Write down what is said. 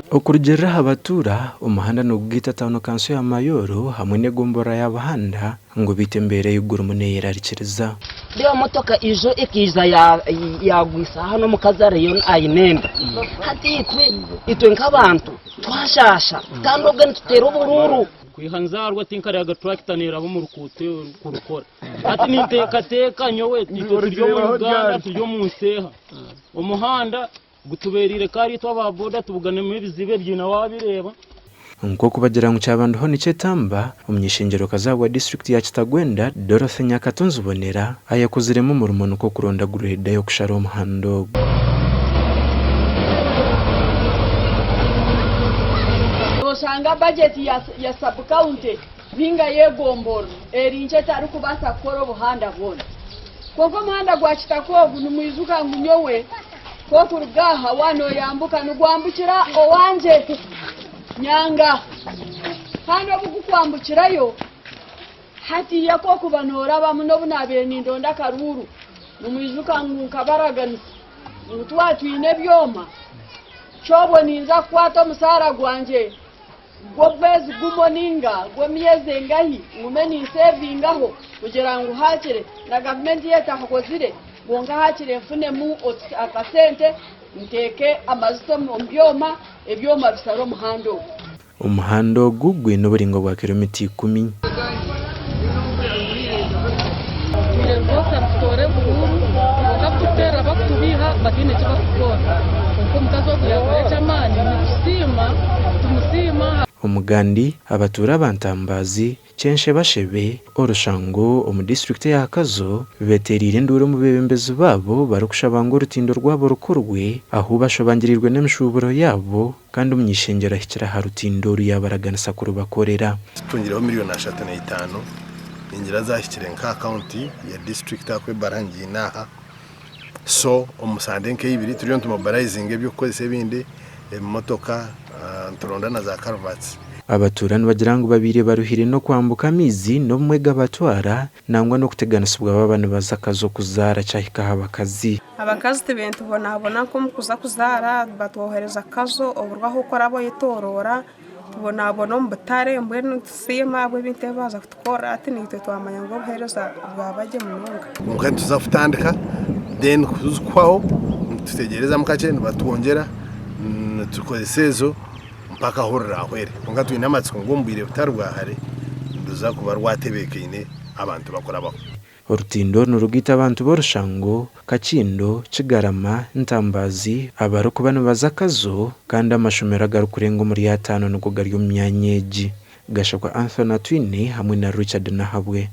Okurugiirira aha batuura, omuhanda nigugaita tauni kanso ya Mayooro hamwe n'egomborora ya Buhanda ngu beitu embeera ei gurimu neyerarikiriza. Reeba motoka ijo ekaija yaagwisa hanu omukazi ariyo aine enda. Hati itwe itwe nk'abantu twashaasha kandi obwe nituteera oburuuru. Kwiha nzaarwa tinkareebaga turakita neeraba omu rukuuto kurukora. Hati ninteekateeka nyowe itwe turi omu Uganda turi omu nsi eha. Omuhanda Gutubereire kare itwe aba boda tubuganemu ebizibu ebyo nawe wabireeba. Nk'oku bagira ngu kyabandiho nikyetamba, omuny'eishengyerokazi ahabwa disiturikiti ya Kitagwenda, Dorothy Nyakato Nzibonera ayakoziremu omurimo nikwo kuronda gureda y'okushara omuhanda ogu. Noshanga bajeti ya sub county ninga y'egomborora eri nkye etarikubaasa kukora obuhanda bwona. Kwonka omuhanda gwa Kitaka ogu nimwijuka ngu nyowe K'okuruga aha waaba nooyambuka nigwambukira owangye Nyanga. Kandi obu gukwambukirayo hatiiya k'okuba noorabamu n'obu naabaire nindonda akaruuru, nimwijuka ngu nkabaraganisa ngu twaba twine ebyoma, kyobwo ninza kukwata omusaara gwangye gw'okwezi gumwe ninga gw'emyezi engahi ngume ninsevingaho kugira ngu hakire na gavumenti ei etahakozire kwonka hakire nfunemu akasente nteeke amajuta omu byoma, ebyoma bishare omuhanda ogu. Omuhanda ogu gwine oburingwa bwa kiromita ikumi. Twire rwose nitutoora eburuuru kwonka kututeerera bakutubiiha bataine eki bakukora kwonka omukazi ogu yaakora eky'amaani nitusiima nitumusiima. Omugandi, Abatuura aba Ntambaazi, Kyenshebashebe, Orushango omu disiturikiti eya Kazo betereire enduuru omu beebembezi baabo barikushaba ngu orutindo rwabo rukorwe ahu bashobangiriirwe n'emishuuburo yaabo kandi omuny'eishengyero ahikire aha rutindo oru yaabaraganisa kurubakorera. Tutungireho miriyoni 35 ningira zahikire nka akawunti ya disiturikiti ahakuba ebaruha ngiine aha so omu sande nk'eibiri turiyo nitumobilizinga eby'okukozesa ebindi ebimotoka nituronda na za karuvatsi. Abatuura nibagira ngu babaire baruhire n'okwambuka amaizi n'obumwe gabatwara nangwa n'okuteganisibwa baaba nibaza akazi okuzaara kyahika aha bakazi. Abakazi tubaire nitubonabona nk'omu kuza kuzaara batwohereza Kazo oburwe ahu oraba oyetoroora tubonabona omu butare mbwenu nitusiima ahabw'ebintu ebi baaza kutukorera hati naitwe twamanya ngu obuheereza bwaba gye munonga. Kwonka nituza kutandika then kuzikuhwaho nitutegyerezamu kakye nibatwongyera nitukozesa ezo mpaka ahu rurahwere. Kwonka twine amatsiko ngu omu bwire butari bwa hare niruza kuba rwatebeekaine abantu bakurabaho. Orutindo oru nirugaita abantu b'Orushango, Kakindo, Kigarama, Ntambaazi abarikuba nibaza Kazo kandi amashomero agarikurenga omuri ataano nigo gari omu myanya egi. Gashakwa Anthony Atwine hamwe na Richard Nahabwe.